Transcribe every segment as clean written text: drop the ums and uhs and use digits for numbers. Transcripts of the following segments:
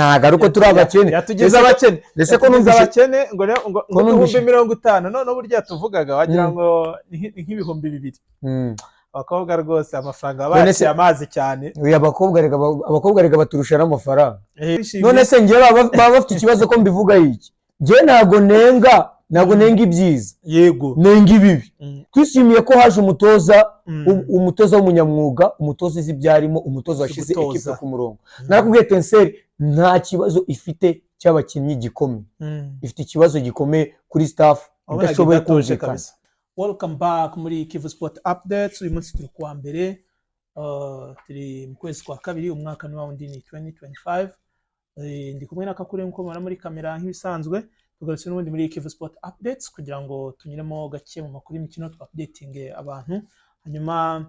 Ntabwo ari uko turi abakene. Yatugize abakene. Ndetse ko Yatugize numvise abakene ngo ko numvise- 50,000. Noneho burya tuvugaga wagira ngo ni nk'ibihumbi 2. Abakobwa rwose amafaranga None baciye amazi cyane. Oya, abakobwa reka baturusha n'amafaranga. Bishimye. None se njyewe baba bafite ikibazo ko mbivuga iki? Njyewe ntabwo nenga ibyiza, nenga ibibi. Twishimiye ko haje umutoza, umutoza w'umunyamwuga, umutoza uzi ibyo arimo, umutoza washyize Gutoza. ekipe ku murongo. Narakubwiye, Etincelles nta kibazo ifite cy'abakinnyi gikomeye, ifite ikibazo gikomeye kuri staff Wabonaga idashoboye idatuje kumvikana. kabisa. Welcome back muri Kivu Sport Updates. Uyu munsi turi kuwa mbere, turi mu kwezi kwa kabiri, umwaka ni wa wundi, ni 2025. Ndi kumwe na Kakure nk'uko mubona muri kamera nk'ibisanzwe. Tugarutse n'ubundi muri Kivu Sport Updates kugira ngo tunyuremo gake mu makuru y'imikino, twa updating abantu, hanyuma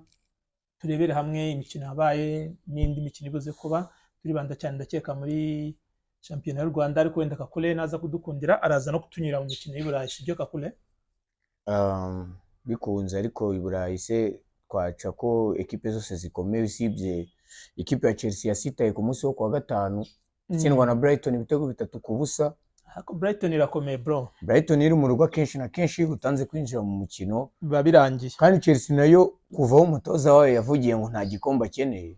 turebere hamwe imikino yabaye n'indi mikino ibuze kuba. Turibanda cyane, ndakeka, muri shampiyona y'u Rwanda, ariko wenda Kakure naza kudukundira araza no kutunyura mu mikino y'i Burayi, sibyo Kakure? Bikunze, ariko i Burayi se twaca ko ekipe zose zikomeye, usibye ikipe ya Chelsea yasitaye ku munsi wo kuwa gatanu itsindwa na Brighton ibitego 3-0. Ariko Brighton irakomeye, bro. Brighton iri mu rugo akenshi na kenshi iyo utanze kwinjira mu mukino biba birangiye. Kandi Chelsea nayo kuvaho umutoza wayo yavugiye ngo nta gikombe akeneye,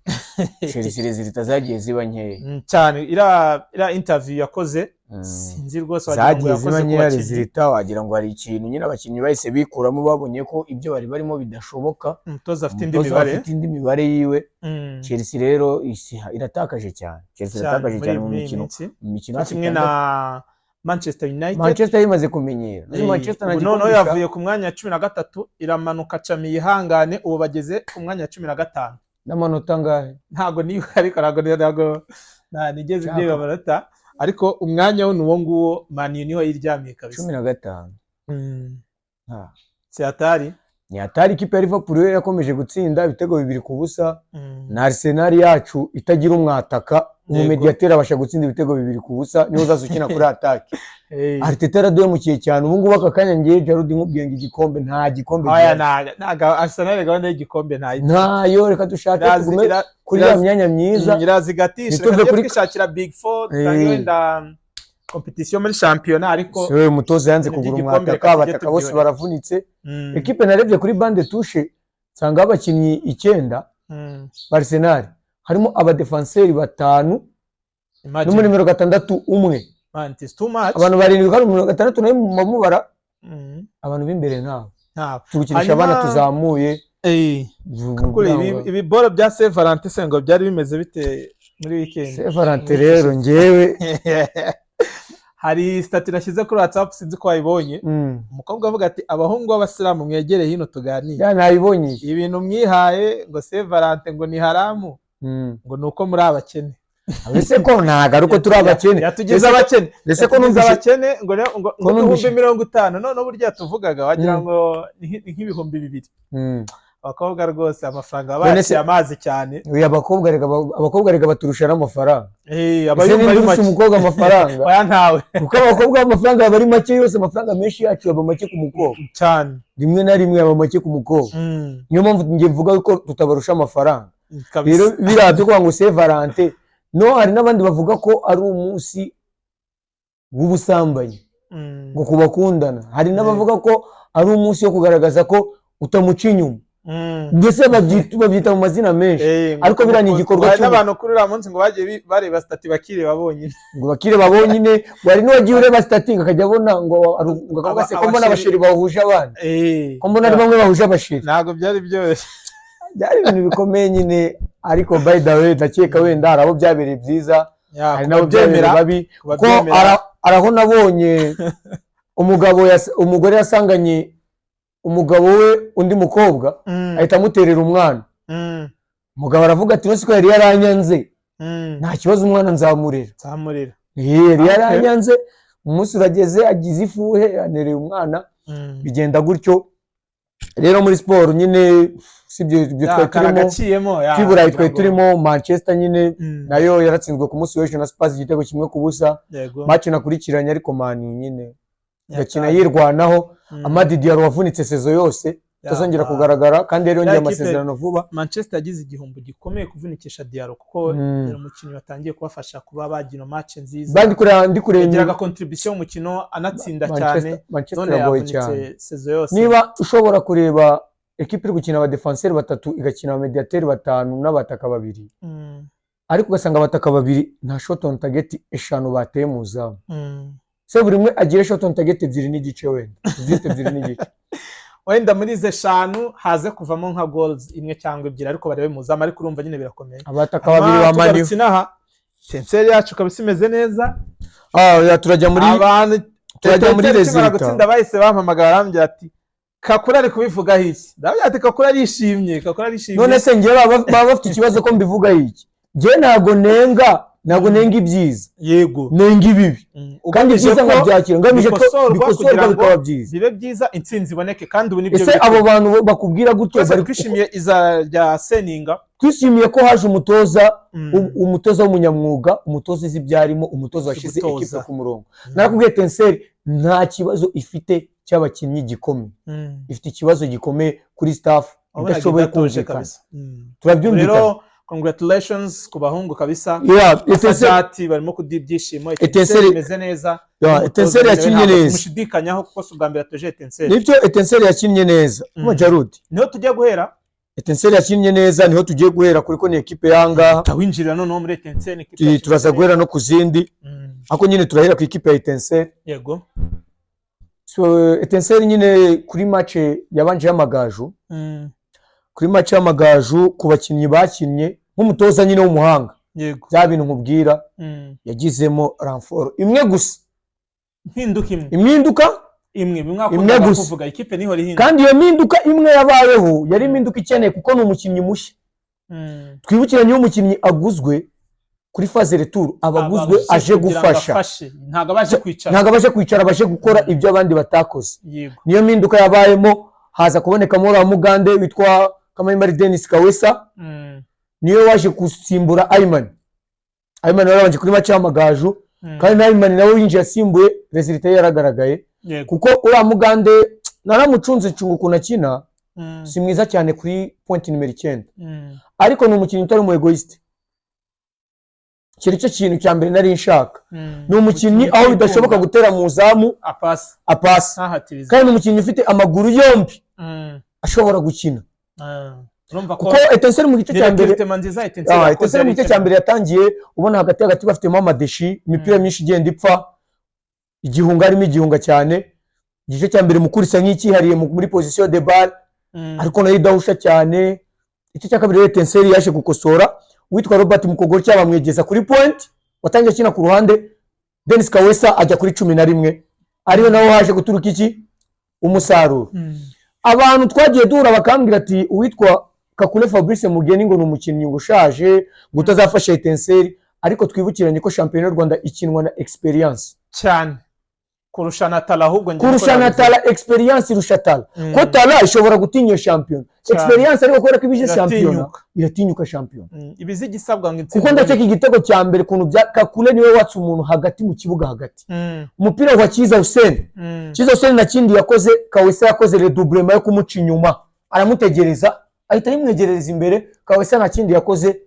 Chelsea résultats zagiye ziba nkeya. Cyane iriya interview yakoze, sinzi rwose, wagira ngo Zagiye yakoze ziba ku nkeya bakinnyi. Résultats, wagira ngo hari ikintu nyine abakinnyi bahise bikuramo, babonye ko ibyo bari barimo bidashoboka. Umutoza afite indi Umutoza mibare. afite indi mibare yiwe. Chelsea rero iratakaje cyane. Chelsea Cyane iratakaje muri cyane mu muri iyi mikino minsi. mu mikino Cyo hafi kimwe itandatu. na Manchester United. Manchester imaze kumenyera. Uzi Manchester nta Ubu noneho gikombe yavuye ku mwanya wa 13 iramanuka, cami yihangane, ubu bageze ku mwanya wa 15. N'amanota angahe? Ntabwo niba, ariko ntabwo nigeze Nshaka- ndeba amanota, ariko umwanya wo ni uwo nguwo. Man U niho yiryamiye kabisa. 15. Si hatari. Ni hatari. Ikipe ya Liverpool yo yakomeje gutsinda ibitego 2-0, na Arsenal yacu itagira umwataka, umumediateri, abasha gutsinda ibitego 2-0, niwe uzaza ukina kuri attaque. Arteta yaraduhemukiye cyane. Ubu ngubu aka kanya ngiye Jarudi nkubwiye ngo igikombe, nta gikombe Oya, gihari. Ntago Arsenal gahunda y'igikombe ntayo. Ntayo. Reka dushake tugume kuri ya myanya myiza. Irazigatisha. Ntituve Reka tujye twishakira big four, dutange wenda competition muri shampiyona, ariko Si we umutoza yanze ibintu kugura by'igikombe umwataka, reka tujye abataka bose tubyihorera. baravunitse. Ekipe narebye kuri banc de touche nsanga abakinnyi icyenda ba Arsenal, harimo abadefanseri batanu Imagine. n'umunimero gatandatu umwe. Man, it is too much. Abantu barindwi, kandi umunimero gatandatu nawe mubara abantu b'imbere ntawe. Ntabwo. Tugukinisha abana tuzamuye. Kuri ibi boro bya Saint Valentin se ngo byari bimeze bite muri weekend? Saint Valentin rero njyewe Hari status nashyize kuri WhatsApp, sinzi ko wayibonye. Umukobwa avuga ati: "Abahungu b'abasilamu mwegereye hino tuganire." Ya, nayibonye. Ibintu mwihaye ngo Saint Valentin ngo ni haramu, ngo ni uko muri abakene. Ese ko ntabwo ari uko turi abakene? Yatugize abakene. Ndetse ko Yatugize numvise abakene ngo ko numvise- 50,000. Noneho burya tuvugaga wagira ngo ni nk'ibihumbi 2. Abakobwa rwose amafaranga None baciye se- amazi cyane. Oya, abakobwa reka baturusha n'amafaranga. Aba Ese yumva ninde ari urusha make. umukobwa amafaranga? Oya, ntawe. Kuko abakobwa amafaranga aba ari make yose, amafaranga menshi yacu aba make ku mukobwa. Cyane. Rimwe na rimwe aba make ku mukobwa. Niyo mpamvu njye mvuga ko tutabarusha amafaranga. Kabisa. Rero biriya byo kuvuga ngo Saint Valentin, no hari n'abandi bavuga ko ari umunsi w'ubusambanyi ngo ku bakundana, hari n'abavuga ko ari umunsi wo kugaragaza ko utamuca inyuma. Mbese babyita mu mazina menshi. Ariko biriya ni igikorwa Hari cy'ubu- n'abantu kuri uriya munsi ngo bagiye bareba status bakireba bonyine. Ngo bakireba bonyine, ngo hari n'uwagiye ureba status akajya abona ngo akavuga se ko mbona abasheri bahuje abandi, ko mbona ari bamwe bahuje abasheri. Ntabwo byari byoroshye. Byari ibintu bikomeye nyine, ariko by the way ndakeka wenda hari abo byabereye byiza, Ya, hari n'abo byabereye kubabyemera babi, ko kubabyemera. Araho nabonye umugore yasanganye umugabo we undi mukobwa, ahita amuterera umwana. Umugabo aravuga ati: "None ko yari yaranyanze, nta kibazo, umwana nzamurera." Nzamurera. Yari yaranyanze, umunsi urageze agize ifuhe anereye umwana. Bigenda gutyo rero muri siporo nyine, sibyo ibyo Ya, twari turimo. karagaciyemo, ya, Tw'i Burayi kugira twari ngo- turimo Manchester nyine, nayo yaratsinzwe ku munsi w'ejo na Spurs igitego 1-0. Match nakurikiranye, ariko Man U nyine igakina Yataye. yirwanaho. Amad Diallo wavunitse saison yose. Utazongera kugaragara kandi yari yongeye Ya, ikipe- amasezerano vuba. Manchester yagize igihombo gikomeye kuvunikisha Diallo, kuko yari umukinnyi watangiye kubafasha kuba bagira match nziza. Ba ndi kureba Yagiraga contribution mu mukino, anatsinda cyane. Manchester None iragoye cyane. yavunitse saison yose. Niba ushobora kureba ekipe iri gukina abadefanseri batatu, igakina abamediateri batanu n'abataka babiri, ariko ugasanga abataka babiri nta shot on target eshanu bateye mu zamu, se buri umwe agira shot on target ebyiri n'igice, wenda tubyite ebyiri n'igice. Wenda muri izi eshanu haze kuvamo nka goals imwe cyangwa ebyiri, ariko barebe mu zamu, ariko urumva nyine birakomeye. Abataka babiri ba Man U. Tugarutse inaha, Etincelles yacu kabisa imeze neza. Ah, ya, turajya muri Abantu turajya muri Etincelles ikimara résultat. gutsinda bahise bampamagara, barambwira ati: "Kakura ari kubivugaho iki?" Ndababwira ati: "Kakura arishimye, Kakura arishimye." None se njyewe baba bafite ikibazo ko mbivuga iki? Njyewe ntabwo nenga ibyiza, nenga ibibi. Kandi Ugamije ibyiza ko nkabyakira, ngamije ko bikosorwa bikosorwa kugira ngo bikaba byiza, bibe byiza, intsinzi iboneke, kandi ubu nibyo Ese biri. abo bantu bakubwira gutyo Twese bari twishimiye iza rya Seninga. Twishimiye ko haje umutoza, umutoza w'umunyamwuga, umutoza uzi ibyo arimo, umutoza washyize Gutoza. ekipe ku murongo. Narakubwiye, Etincelles nta kibazo ifite cy'abakinnyi gikomeye, ifite ikibazo gikomeye kuri staff Wabonaga idashoboye idatuje kumvikana. kabisa. Turabyumvikana. Rero congratulations ku bahungu kabisa. Yeah, Etincelles Sadati barimo kuduha ibyishimo. Etincelles imeze neza. Yeah, Umutoza Etincelles yakinnye ntabwo neza. tumushidikanyaho, kuko si ubwa mbere atoje Etincelles. Nibyo, Etincelles yakinnye neza. Jarudi. Niho tujya guhera. Etincelles yakinnye neza, niho tugiye guhera, kuri ko ni ekipe yangaha. Tawinjirira noneho muri Etincelles, ikipe yakinnye Turaza neza. guhera no ku zindi, ariko nyine turahera ku ikipe ya Etincelles. So Etincelles nyine kuri match yabanje y'Amagaju, kuri match y'Amagaju, ku bakinnyi bakinnye, nk'umutoza nyine w'umuhanga, bya bintu nkubwira, yagizemo renfort imwe gusa. Impinduka imwe. Impinduka imwe, bimwe imwe wakundaga gusa. kuvuga, ikipe niho ihinduka. Kandi iyo mpinduka imwe yabayeho yari impinduka ikeneye, kuko ni umukinnyi mushya. Twibukiranye, iyo umukinnyi aguzwe kuri phase retour, aba aguzwe Aba aje kugira ngo gufasha. afashe. Ntabwo abaje kwicara. Ntabwo abaje kwicara, abaje gukora ibyo abandi batakoze. Niyo mpinduka yabayemo, haza kubonekamo uriya mugande witwa Kamahimari Denis Kawesa, niyo waje gusimbura Ayimani. Ayimani warabanje kuri match y'Amagaju, kandi na Ayimani nawe winjiye asimbuye, résultat ye yaragaragaye, kuko uriya mugande naramucunze, ncunga ukuntu akina, si mwiza cyane kuri pointe nimero 9, ariko ni umukinnyi utari umu égoïste. Iki nicyo kintu cya mbere nari nshaka. Ni umukinnyi aho bidashoboka gutera mu zamu, apasi, apasi, ntahatirize. Kandi ni umukinnyi ufite amaguru yombi, ashobora gukina. Ah, urumva ko Kuko Etincelles mu gice ni cya mbere, recrutement nziza Etincelles yakoze. Etincelles mu gice cya mbere yatangiye ubona hagati hagati bafitemo amadéchets, imipira myinshi igenda ipfa, igihunga, harimo igihunga cyane. Igice cya mbere Mukura isa nk'icyihariye muri possession de balle, ariko nayo idahusha cyane. Igice cya kabiri rero Etincelles yaje gukosora, uwitwa Robert Mukogorya bamwegeza kuri pointe, watangiye akina ku ruhande, Denis Kawesa ajya kuri 11, ariyo naho haje guturuka iki? Umusaruro. Abantu twagiye duhura bakambwira ati uwitwa Kakule Fabrice Mugeni ngo ni umukinnyi ngo ushaje, ngo utazafasha Etincelles, ariko twibukiranye ko shampiyona y'u Rwanda ikinwa na experience. Cyane, kurusha na talent ahubwo njye Kurusha niko na nabivuga. talent, experience irusha talent, ko talent ishobora gutinya iyo shampiyona. Experience ariko, kubera ko ibije shampiyona, Iratinyuka. iratinyuka shampiyona. Ibizi igisabwa ngo intsinzi Kuko ndakeka igitego cya mbere, ukuntu bya Kakule niwe watse umuntu hagati mu kibuga hagati, umupira wa Cyiza Hussein. Cyiza Hussein na kindi yakoze, Kawesa yakoze redoublement yo kumuca inyuma, aramutegereza, ahita yimwegerereza imbere. Kawesa nta kindi yakoze,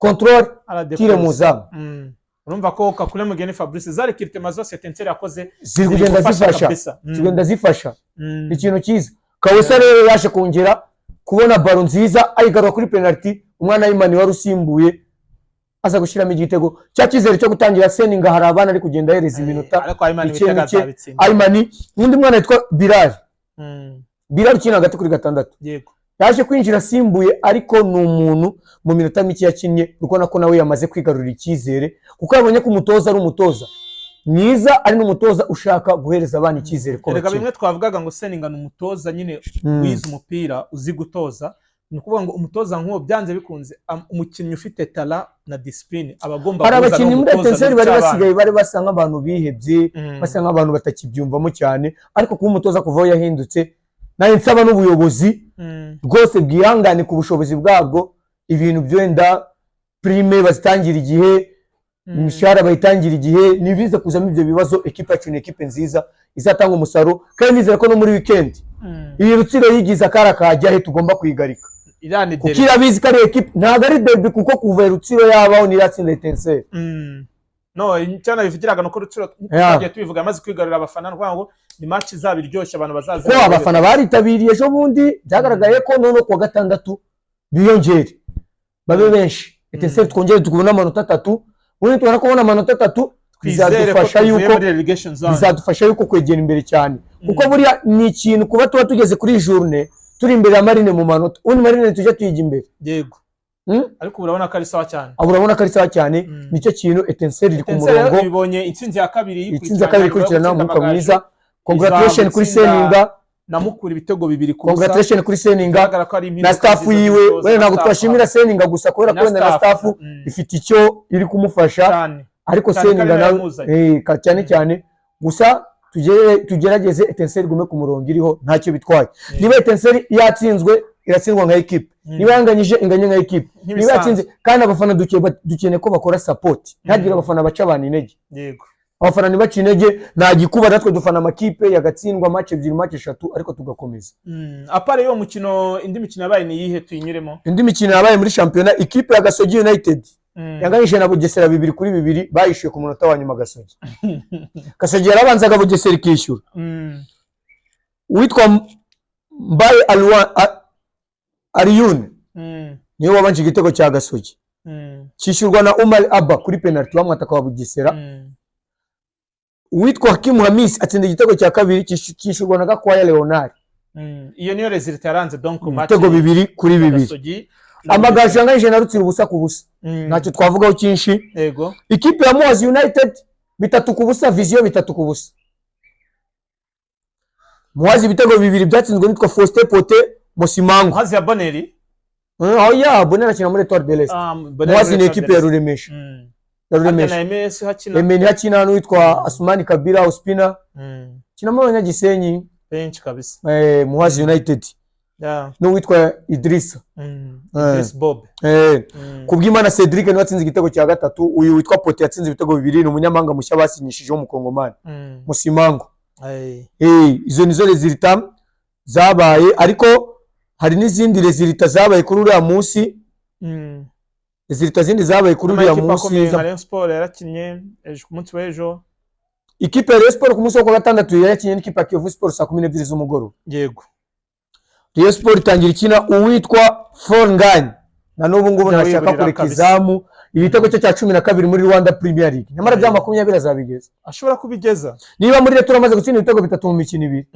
contrôle, Aradepose. tire mu zamu. Urumva ko Kakule Mugeni Fabrice, za recrutement zose Etincelles yakoze ziri kugenda gufasha zifasha, kabisa. Zigenda zifasha. Ikintu cyiza, Kawesa rero yaje kongera kubona ballon nziza, ayigarura kuri penalty, umwana w'Imani wari usimbuye aza gushyiramo igitego cya cyizere cyo gutangira. Seninga hari abana ari kugenda ahereza iminota Ariko Ayimani mike ibitego mike. azabitsinda. Ayimani n'undi mwana witwa Bilal, Bilal ukina hagati kuri gatandatu, yaje kwinjira asimbuye, ariko ni umuntu mu minota mike yakinnye ubona ko nawe yamaze kwigarurira icyizere, kuko yabonye ko umutoza ari umutoza mwiza, ari n'umutoza ushaka guhereza abana icyizere ko Erega bakina. bimwe twavugaga ngo Seninga ni umutoza nyine wize umupira, uzi gutoza. Ni ukuvuga ngo umutoza nk'uwo, byanze bikunze, umukinnyi ufite talent na discipline aba agomba Hari guhuza abakinnyi muri n'umutoza Etincelles bari n'icyo abana. basigaye bari basa nk'abantu bihebye, basa nk'abantu batakibyumvamo cyane, ariko kuba umutoza kuva aho yahindutse, nawe nsaba n'ubuyobozi rwose bwihangane ku bushobozi bwabwo, ibintu byenda prime bazitangira igihe, imishahara bayitangira igihe, ntibize kuzamo ibyo bibazo. Ekipa yacu ni ekipe nziza izatanga umusaruro, kandi nizera ko no muri weekend Iyi Rutsiro yigize akara kajya he, tugomba kuyigarika. Iriya ni Kuko derby. irabizi ko ari ekipe, ntabwo ari derby, kuko kuva Rutsiro yabaho ntiratsinda Etincelle. No, icyo nabivugiraga ni uko Rutsiro, twagiye tubivuga, amaze kwigarurira abafana, ni ukuvuga ngo ni match izaba iryoshye, abantu bazaza. Ko abafana baritabiriye ejo bundi, byagaragaye ko noneho kuwa gatandatu biyongere babe benshi, Etincelle twongere tubone amanota 3. Ubundi tubona kubona amanota 3 Twizere ko bizadufasha tuvuye yuko muri relegation zone. Bizadufasha yuko kwegera imbere cyane, kuko buriya ni ikintu kuba tuba tugeze kuri journée turi imbere ya Marine mu manota, ubundi Marine tujya tuyijya imbere. Ariko urabona ko ari sawa cyane. Abo urabona ko ari sawa cyane. Nicyo kintu, Etincelle iri ku Etincelle murongo. ibonye intsinzi ya kabiri. Intsinzi ya kabiri ikurikirana, gutsinda umwuka Amagaju. mwiza. Congratulation kuri gutsinda Seninga. Na Mukura ibitego 2-0. Congratulation kuri Seninga Bigaragara ko ari impinduka na staff nziza yiwe. z'umutoza, Wenda na ntabwo staff. twashimira Seninga gusa kubera ko Na wenda na staff. staff ifite icyo iri kumufasha. Cyane. Ariko Cyane ko Seninga ari nawe nawe yamuzanye. Cyane cyane gusa tugerageze Etincelle igume ku murongo iriho, ntacyo bitwaye. Niba Etincelle yatsinzwe, iratsindwa nka ekipe. Niba yanganyije, inganye nka ekipe. Niba Nk'ibisanzwe. yatsinze kandi, abafana dukeneye ko bakora support, ntihagire abafana baca abantu intege. Abafana ntibace intege, nta gikuba. Natwe dufana amakipe yagatsindwa match ebyiri, match eshatu, ariko tugakomeza. À part y'uwo mukino, indi mikino yabaye ni iyihe? Tuyinyuremo. Indi mikino yabaye muri shampiyona, ikipe ya Gasogi United yanganyije na Bugesera 2-2, bayishyuye ku munota wa nyuma. Gasogi yarabanzaga, Bugesera ikishyura. Uwitwa Mbaye Aliyune niwe wabanje igitego cya Gasogi, cyishyurwa na Umar Abba kuri penalty, wamwataka wa Bugesera. Uwitwa Hakimu Hamisi atsinda igitego cya kabiri, cyishyurwa na Gakwaya Leonard. Iyo niyo résultat yaranze donc match. Ibitego 2-2. Gasogi na Amagaju yanganyije na Rutsiro 0-0. Ntacyo twavugaho cyinshi. Ikipe ya Muhazi United 3-0, Vision 3-0. Muhazi ibitego bibiri byatsinzwe n'uwitwa Faustin Pote Mosimango. Muhazi ya Boneri? Oya, Boneri akina muri Etoile de l'Est. Boneri Muhazi muri ni Etoile ekipe de ya l'Est. Ruremesha. Ya Harya Ruremesha. na MS hakina. Emeni hakina n'uwitwa Asumani Kabira Ospina. Kinamo abanyagisenyi. Benshi kabisa. Muhazi United n'uwitwa Idrissa. Idris Bob. Kubwimana Cedric niwe watsinze igitego cya gatatu. Uyu witwa Pote yatsinze ibitego bibiri, ni umunyamahanga mushya basinyishije w'umukongomani. Musimango. Izo nizo résultats zabaye, ariko hari n'izindi résultats zabaye kuri uriya munsi. Résultats zindi zabaye kuri uriya Amakipe munsi. akomeye nka Rayon Sport yarakinnye ejo, ku munsi w'ejo. Ikipe ya Rayon Sport ku munsi wo kuwa gatandatu yarakinnye n'ikipe ya Kiyovu Sport saa 12 z'umugoroba. Rayon Sport itangira ikina uwitwa Forngany, na n'ubu ngubu Jya ntashaka wiburira kureka kabisa. izamu. Igitego cye cya 12 muri Rwanda Premier League, nyamara bya 20 azabigeza. Ashobora kubigeza. Niba muri retour amaze gutsinda ibitego bitatu mu mikino ibiri,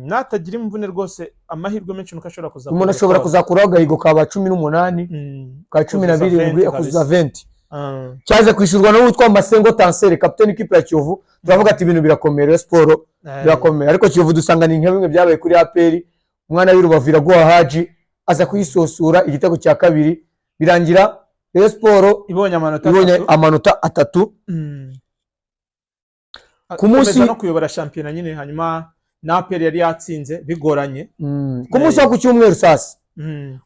Natagira imvune rwose, amahirwe menshi nuko ashobora kuzakora umuntu ashobora record. kuzakuraho agahigo ka ba 18, ka cumi na Kuzuza birindwi, 20. akuzuza Kabisa. 20. Cyaje kwishyurwa n'uwitwa Masengo Tansere, kapiteni ikipe ya Kiyovu. Turavuga ati ibintu birakomeye, Rayon Sport birakomeye, ariko Kiyovu dusanga ni nka bimwe byabaye kuri APR, umwana w'i Rubavu Iraguha Haji aza kuyisosura igitego cya kabiri, birangira Rayon Sport ibonye amanota ibonye 3. amanota 3. Ku munsi- Akomeza no kuyobora shampiyona nyine, hanyuma na APR yari yatsinze bigoranye. Ku munsi wo ku cyumweru sasa,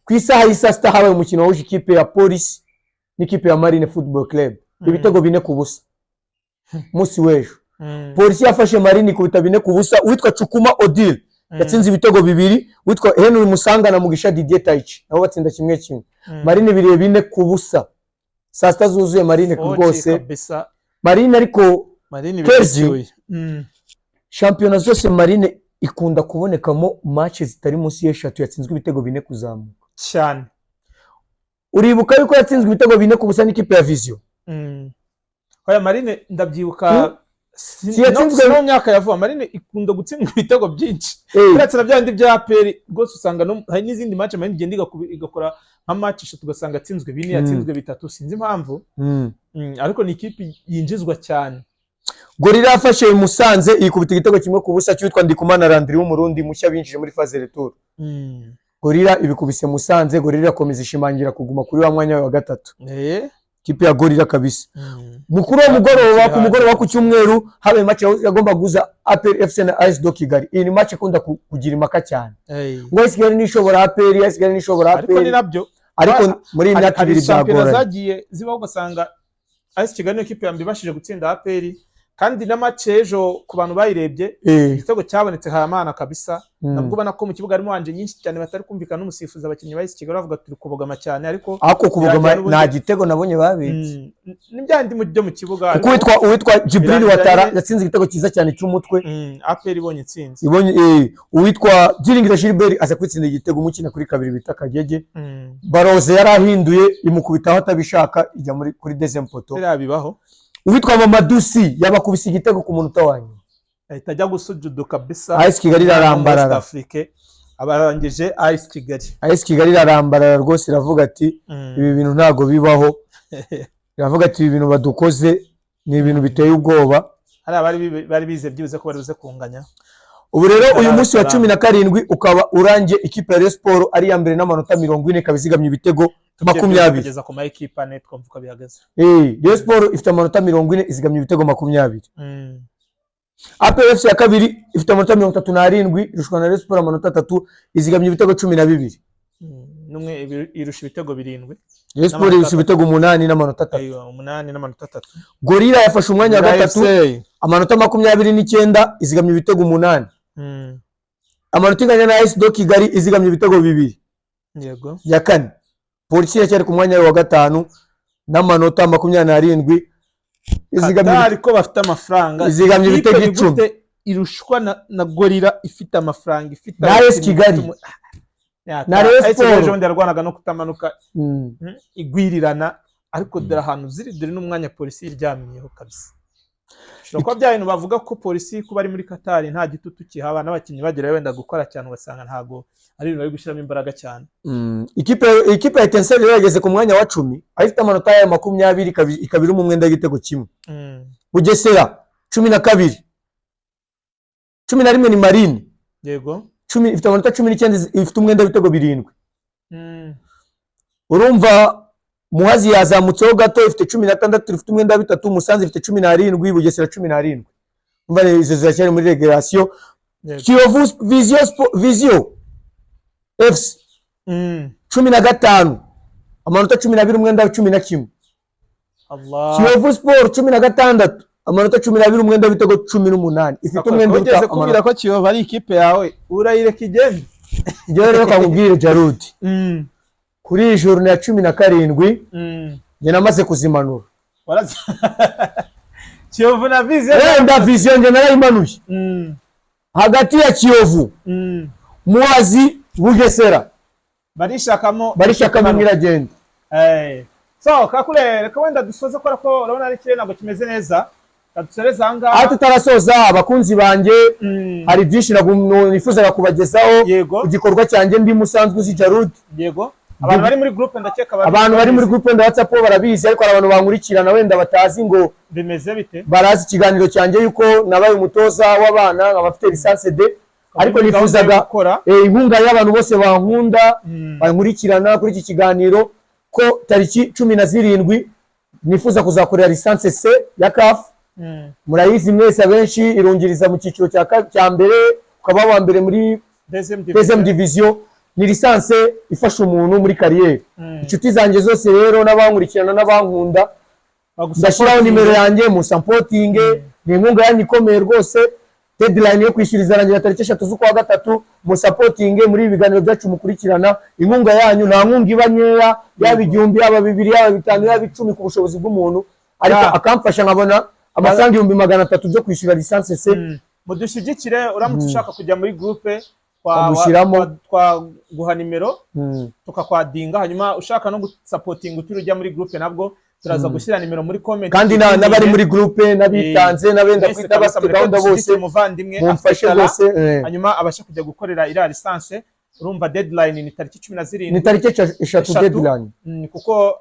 ku isaha y'i saa 6, habaye umukino wahuje ikipe ya Polisi n'ikipe ya Marine Football Club, ibitego 4-0. Umunsi w'ejo Polisi yafashe Marine ikubita 4-0. Uwitwa Cukuma Odile yatsinze ibitego bibiri, uwitwa Henry Musanga na Mugisha Didier Taichi nabo batsinda kimwe kimwe. Marine biriye 4-0 saa 6 zuzuye. Marine Oki rwose kabisa. Marine ariko Marine Kerzi. ibisuye. Shampiyona zose Marine ikunda kubonekamo match zitari munsi y'eshatu yatsinzwe ibitego 4 kuzamuka. Cyane. Uribuka yuko yatsinzwe ibitego 4-0 n'ikipe ya Vision. Oya, Marine ndabyibuka. Si yatsinzwe- No, si mu myaka ya vuba Marine ikunda gutsindwa ibitego byinshi. Uretse na bya bindi bya APR rwose, usanga hari n'izindi match Marine igenda igakora nka match eshatu ugasanga atsinzwe 4, yatsinzwe 3, sinzi impamvu. Ariko ni ikipe yinjizwa cyane. Gorilla yafashe Musanze ikubita igitego 1-0 cy'uwitwa Ndikumana Landry w'Umurundi mushya binjije muri phase retour. Gorilla ibikubise Musanze, Gorilla irakomeza ishimangira kuguma kuri wa mwanya wa gatatu. Ikipe ya Gorilla kabisa. Mukuru wo mugoroba, ku mugoroba ku cyumweru, habaye match yagomba guhuza APR FC na AS do Kigali. Iyi ni match ikunda kugira impaka cyane. Ngo AS Kigali nishobora APR, AS Kigali nishobora Ariko ni APR. nabyo. Ariko muri iyi myaka Hari ibiri shampiyona byagoranye. zagiye zibaho ugasanga AS Kigali niyo kipe ya mbere ibashije gutsinda APR. Kandi na match ejo, ku bantu bayirebye, igitego cyabonetse Haramana kabisa. Nabwo ubona ko mu kibuga harimo enjeu nyinshi cyane, batari kumvikana n'umusifuzi. Abakinnyi ba AS Kigali bavuga turi kubogama cyane, ariko Ariko kubogama birangira n'ubundi- nta gitego nabonye babitse. Ni byandi byo mu kibuga, Kuko ariko uwitwa Jibril birangira Watara nyine- yatsinze igitego cyiza cyane cy'umutwe. APR ibonye intsinzi. Ibonye uwitwa Byiringiro Gilbert aza kwitsinda igitego, umukina kuri kabiri bita Kagege. Baroze yari ahinduye, imukubitaho atabishaka, ijya muri kuri deuxième poteau. Biriya bibaho. Uwitwa Mamadou Sy yabakubise igitego ku munota wa nyuma. Ahita ajya gusujudu kabisa. AS Kigali irarambarara. West Afrique abarangije AS Kigali. AS Kigali irarambarara rwose, iravuga ati ibi bintu ntabwo bibaho. Iravuga ati ibi bintu badukoze ni ibintu biteye ubwoba. Hari abari bari bize byibuze ko bari buze kunganya. Ubu rero uyu munsi wa Salam. 17 ukaba urangiye ikipe ya Rayon Sport ari iya mbere n'amanota 40, ikaba izigamye ibitego 20. Kugeza ku ma ekipa ane, twumva uko bihagaze. Rayon Sport ifite amanota 40, izigamye ibitego 20. APR FC ya kabiri ifite amanota 37, irushwa na Rayon Sport amanota 3, izigamye ibitego 12. N'umwe irusha ibitego 7. Rayon Sport N'amanota irusha ibitego 8 n'amanota 3. Ayo, 8 n'amanota 3. Gorilla yafashe umwanya wa Gorilla gatatu, FC. amanota 29, izigamye ibitego 8. Amanota inganya na AS do Kigali, izigamye ibitego 2. Ya kane. Polisi iracyari ku mwanya wa gatanu n'amanota 27, izigamye Qatar ko bafite amafaranga. Izigamye Ikipe ibitego ni 10. gute irushwa na Gorilla ifite amafaranga, ifite Na AS abakinnyi, Kigali. ifite Ya, Na Rayon AS Kigali Sport. ejo bundi yarwanaga no kutamanuka, igwirirana, ariko dore ahantu ziri, dore n'umwanya polisi iryamiyeho kabisa. Bishobora kuba bya bintu bavuga ko polisi kuba ari muri Qatar nta gitutu kihaba, n'abakinnyi bagerayo wenda gukora cyane, ugasanga ntabwo ari ibintu bari gushyiramo imbaraga cyane. Ikipe ya Etincelle rero yageze ku mwanya wa 10, aho ifite amanota yayo 20, ikaba iri mu mwenda w'igitego kimwe. Bugesera 12, 11 ni Marine. 10, ifite amanota 19, ifite umwenda w'ibitego 7. Urumva Muhazi yazamutseho gato, ifite 16, ifite umwenda wa 3. Musanze ifite 17, Bugesera 17. Urumva izo ziracyari muri relégation. Kiyovu Vision FC 15, amanota 12, umwenda wa 11. Allah. Kiyovu Sport 16, amanota 12, umwenda w'ibitego 18, ifite umwenda Ugeze uruta kubwira amanota. ko Kiyovu ari ikipe yawe, urayireka igende. Njyewe rero kamubwire, Jarudi, kuri iyi journée ya 17, njye namaze kuzimanura. Kiyovu na Vision. Wenda Vision njye narayimanuye. Hagati ya Kiyovu, Muhazi, Bugesera, Barishakamo. Barishakamo imwe iragenda. So Kakule, reka wenda dusoze kubera ko urabona ari ikirere ntabwo kimeze neza. Reka dusoreze aha ngaha. Aho tutarasoza, abakunzi banjye, hari byinshi nifuzaga kubagezaho ku gikorwa cyanjye ndi musanzwe uzi, Jarudi. Yego, abantu bari muri groupe ndakeka Abantu bari muri groupe wenda WhatsApp bo barabizi, ariko hari abantu bankurikirana wenda batazi ngo bimeze bite. Barazi ikiganiro cyanjye yuko nabaye umutoza w'abana, nkaba mfite licence D, ariko Muri gahunda yo nifuzaga gukora. Inkunga y'abantu bose bankunda, bankurikirana kuri iki kiganiro, ko tariki 17 nifuza kuzakorera licence C ya CAF. Murayizi mwese abenshi, irungiriza mu cyiciro cya mbere, ukaba wa mbere muri Deuxième deuxième division. division. Ni licence ifasha umuntu muri carrière. Inshuti zanjye zose rero n'abankurikirana n'abankunda, ndashyiraho nimero yanjye musapotinge. Ni inkunga yanyu ikomeye rwose. Deadline yo kwishyura izarangira tariki 3 z'ukwa gatatu. Musapotinge muri ibi biganiro byacu mukurikirana. Inkunga yanyu, nta nkunga iba nkeya, yaba 1000, yaba 2000, yaba 5, yaba 10, ku bushobozi bw'umuntu, ariko akamfasha nkabona amafaranga 300,000 byo kwishyura licence C. Mudushyigikire. Uramutse ushaka kujya muri groupe, Bagushyiramo. twaguha nimero, tukakwadinga. Hanyuma ushaka no gusapotinga utiri ujya muri groupe, nabwo turaza gushyira nimero muri comment. Kandi n'abari muri groupe, n'abitanze, n'abenda Mwese kwita, kabisa bafite mureke gahunda bose, dushyigikire umuvandimwe mumfashe afite talent, rwose. Hanyuma abashe kujya gukorera iriya licence. Urumva deadline ni tariki cumi na Ni zirindwi. tariki 3 3. Deadline. Kuko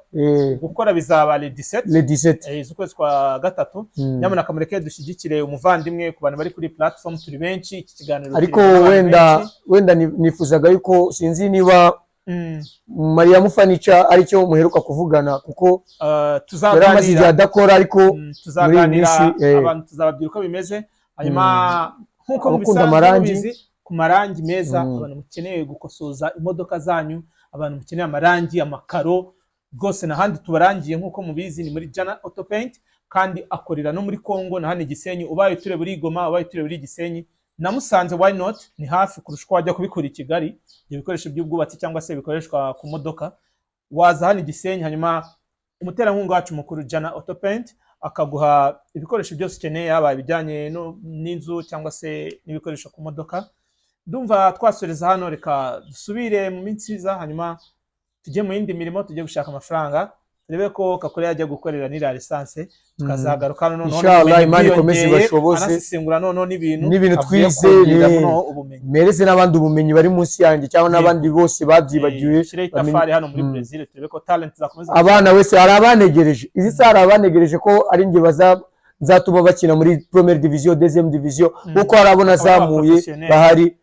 gukora bizaba le 17 Le 17 z'ukwezi kwa gatatu. Nyamuneka mureke dushyigikire umuvandimwe. Ku bantu bari kuri platform, turi benshi, iki kiganiro Ariko kiri n'abantu wenda benshi. Wenda nifuzaga yuko, sinzi niba Mariya Fanica aricyo muheruka kuvugana, kuko yari amaze igihe Tuzaganira. adakora, ariko muri iyi Tuzaganira. minsi Abantu tuzababwira uko bimeze. Hanyuma nk'uko Abakunda mubisanzwe amarangi. mubizi, ku marangi meza, abantu mukeneye gukosoza imodoka zanyu, abantu mukeneye amarangi, amakaro, rwose n'ahandi tubarangiye nk'uko mubizi ni muri Jana Auto Paint. Kandi akorera no muri Congo na hano i Gisenyi. Ubaye utureba uri i Goma, ubaye utureba uri i Gisenyi na Musanze, why not? Ni hafi kurusha uko wajya kubikura i Kigali. Ibyo bikoresho by'ubwubatsi cyangwa se bikoreshwa ku modoka, waza hano i Gisenyi, hanyuma umuterankunga wacu mukuru Jana Auto Paint akaguha ibikoresho byose ukeneye, yaba ibijyanye n'inzu cyangwa se n'ibikoresho ku modoka. Ndumva twasoreza hano. Reka dusubire mu minsi iza, hanyuma tujye mu yindi mirimo, tujye gushaka amafaranga, turebe ko Kakure yajya gukorera n'iriya lisansi, tukazagaruka hano noneho Inshallah, n'ubumenyi Imana ikomeze bwiyongeye, ibashoboze. anasesengura noneho n'ibintu N'ibintu avuye twize, kongeramo noneho ubumenyi. Mereze n'abandi ubumenyi bari munsi yanjye cyangwa n'abandi bose babyibagiwe. Shyireho itafari hano muri Brazil, turebe ko talent zakomeza. Abana wese, hari abanegereje izi saha, hari abanegereje ko ari njye baza nzatuma bakina muri première division, deuxième division, kuko hari abo nazamuye professionnel. Bahari.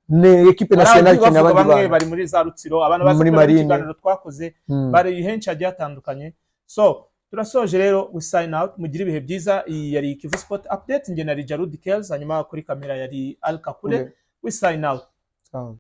Ni équipe Hari nationale abagiye ikeneye bavuga abandi bamwe bana. bari muri za Rutsiro, abantu bazi Muri kureba Marine. ikiganiro twakoze, bari henshi hagiye hatandukanye. So turasoje rero, we sign out. Mugire ibihe byiza. Iyi yari Kivu Sport Update, njye na Rijarud Kells, hanyuma kuri kamera yari Al Kakure. We sign out. Sawa.